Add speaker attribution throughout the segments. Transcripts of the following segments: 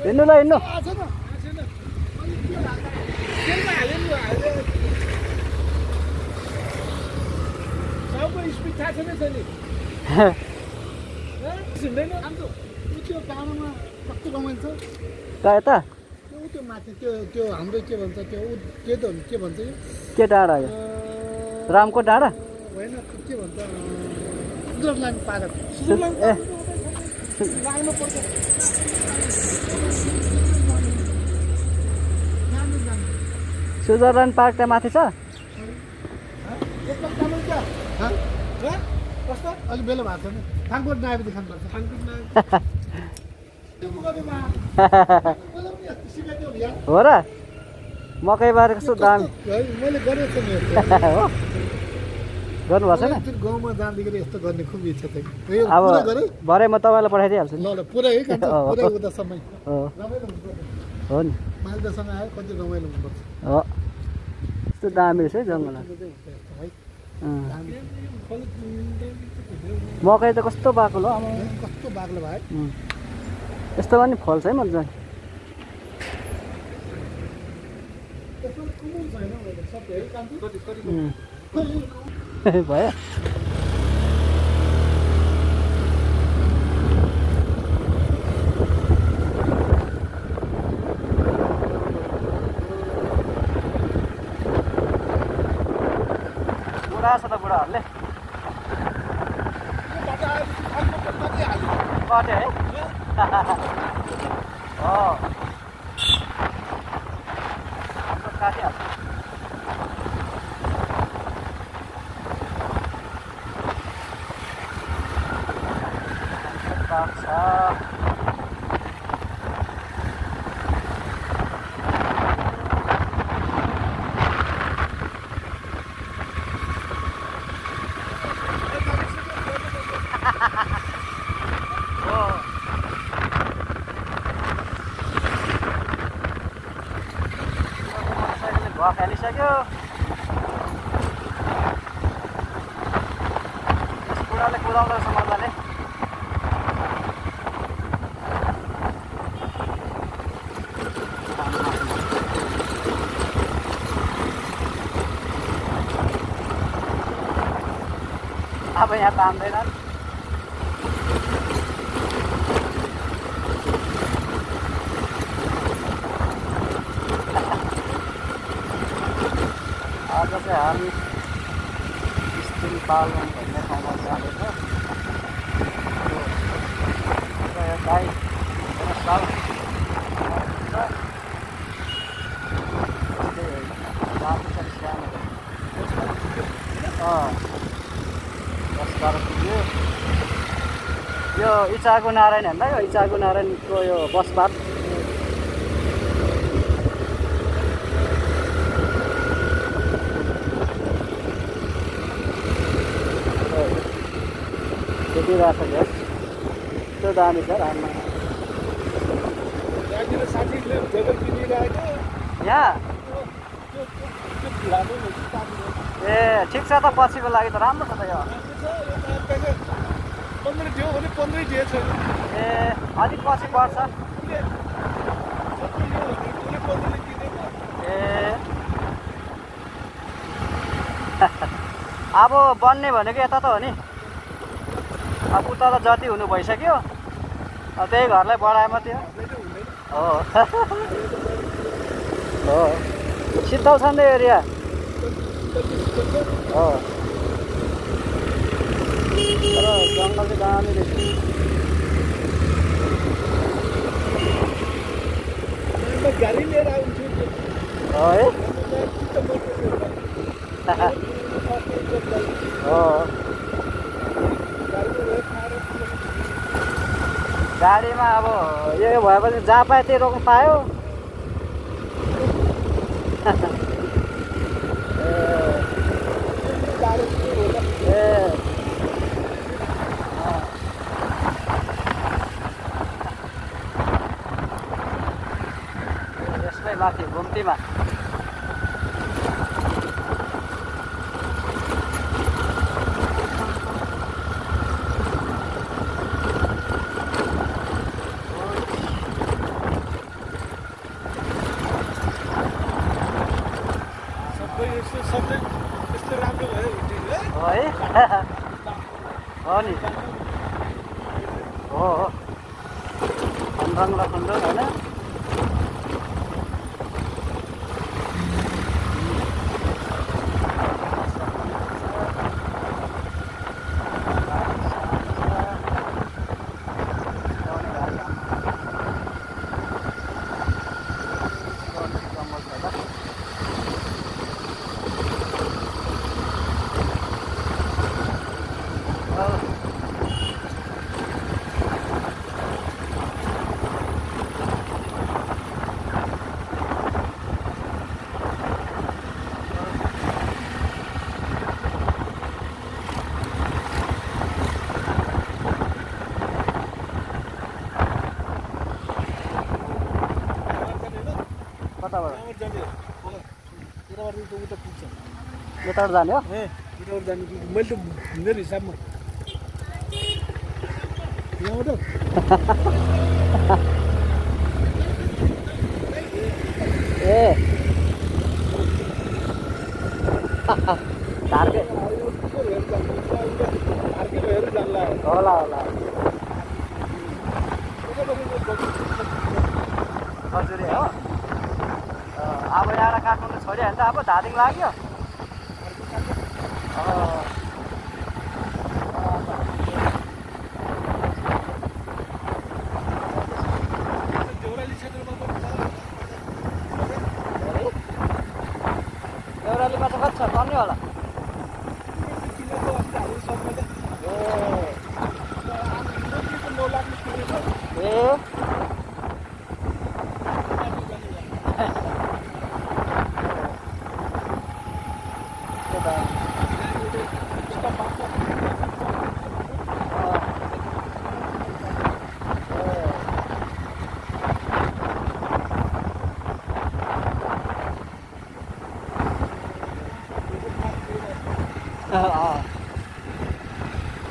Speaker 1: हिँड्नु ल हिँड्नु यता
Speaker 2: त्यो हाम्रो के भन्छ त्यो के भन्छ
Speaker 1: के डाँडा यो रामको डाँडा
Speaker 2: होइन के भन्छ सुदरल्यान्ड पार्क
Speaker 1: ए
Speaker 2: लाग्नु पर्छ
Speaker 1: स्विजरल्यान्ड पार्क त्यहाँ माथि छ
Speaker 2: अलिक बेला भएको छ नि थाङकोट नआएपछि खानुपर्छ
Speaker 1: हो र मकै बारे कस्तो दामी
Speaker 2: मैले गरेको छु नि
Speaker 1: हो गर्नुभएको छैन
Speaker 2: गाउँमा जाँदाखेरि यस्तो गर्ने खुब इच्छा थियो
Speaker 1: अब भरे म तपाईँलाई पठाइदिइहाल्छु नि
Speaker 2: ल पुरै है पुरै उता समय
Speaker 1: हो
Speaker 2: रमाइलो हुनुपर्छ
Speaker 1: हो नि
Speaker 2: मालदासँग आयो कति रमाइलो हुनुपर्छ
Speaker 1: हो यस्तो दामी रहेछ है जङ्गल मकै त कस्तो बाक्लो हो
Speaker 2: कस्तो बाक्लो भयो
Speaker 1: यस्तो पनि फल्छ है मजाले भयो बुढा छ त बुढाहरूले कटे है हो हाम्रो काटिहाल्छ खेलिसक्यो बुढाले कुदाउँदो रहेछ मजाले अब यहाँ तान्दैनन् आज चाहिँ हामी स्टिल पालन भन्ने ठाउँमा जाँदैछ यो गाई साल पुग्यो यो इचागु नारायण भन्दा यो इचागु नारायणको यो बस पार्क देखिरहेको छ ग्यास त्यो दामी छ राम्रो यहाँ ए ठिक छ त पछिको लागि त राम्रो छ त यो ए अलिक पछि पर्छ ए अब बन्ने भनेको यता त हो नि अब उता त जति हुनु भइसक्यो त्यही घरलाई बढाए मात्रै हो हो शीतल छ नि एरिया हो तर जङ्गल चाहिँ दामी रहेछ
Speaker 2: गाडी लिएर आउँछु
Speaker 1: हो है हो गाडीमा अब यो भएपछि जहाँ पायो त्यही रोक्नु पायो ए यसमै माथि घुम्तीमा हो खण्डङ र खण्डङ होइन कताबाट यताबाट जाने हो
Speaker 2: मैले त मेरो हिसाबमा यहाँबाट
Speaker 1: ए धारकै होला होला हजुर हो अब यहाँबाट काठमाडौँ छोड्यो भने त अब धादिङ लाग्यो देउरालीमा चाहिँ कति छ पर्ने होला ए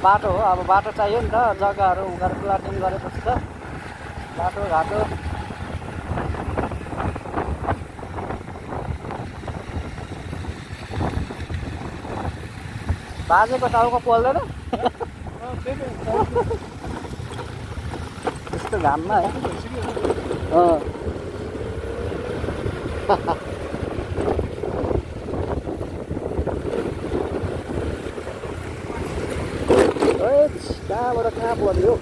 Speaker 1: बाटो हो अब बाटो चाहियो नि त जग्गाहरू उनीहरू प्लाटिङ गरेपछि त बाटो घाटो बाजेको टाउको पोल्दैन त्यस्तो घाममा कहाँबाट कहाँ पर्यो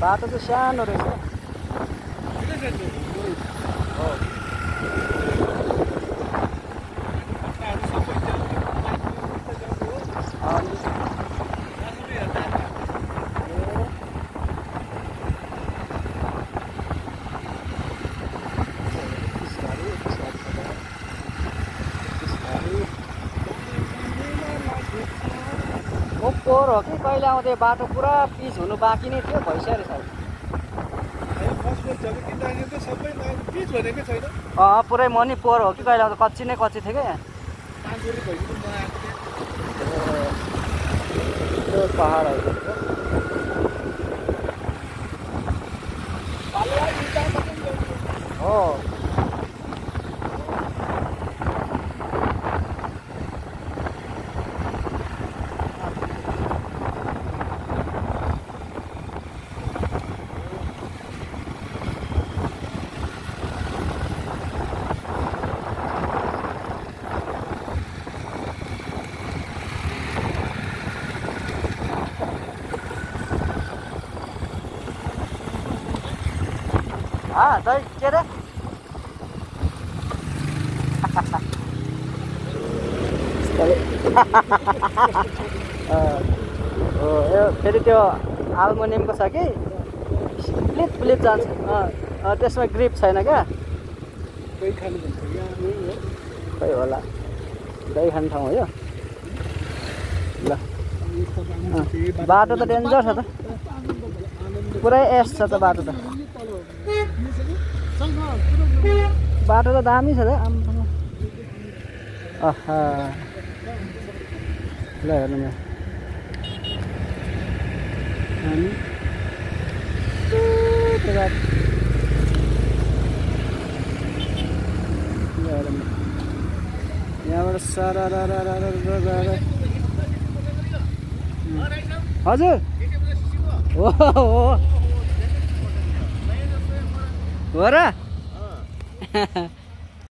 Speaker 1: बाटो चाहिँ सानो रहेछ पोहोर हो कि कहिले आउँदै बाटो पुरा पिच हुनु बाँकी नै थियो भइसक्यो रहेछ पुरै मनी पोहोर हो कि कहिले आउँदा कच्ची नै कच्ची थियो क्या त्यो पहाडहरू हो दही के अरे फेरि त्यो एल्युमिनियमको छ कि प्लिट प्लिट जान्छ त्यसमा ग्रिप छैन क्या खै होला दही खाने ठाउँ हो यो ल बाटो त डेन्जर छ त पुरै एस छ त बाटो त बाटो त दामी छ त आम्मामा ल हेर्नु न हामी यहाँबाट हजुर हो र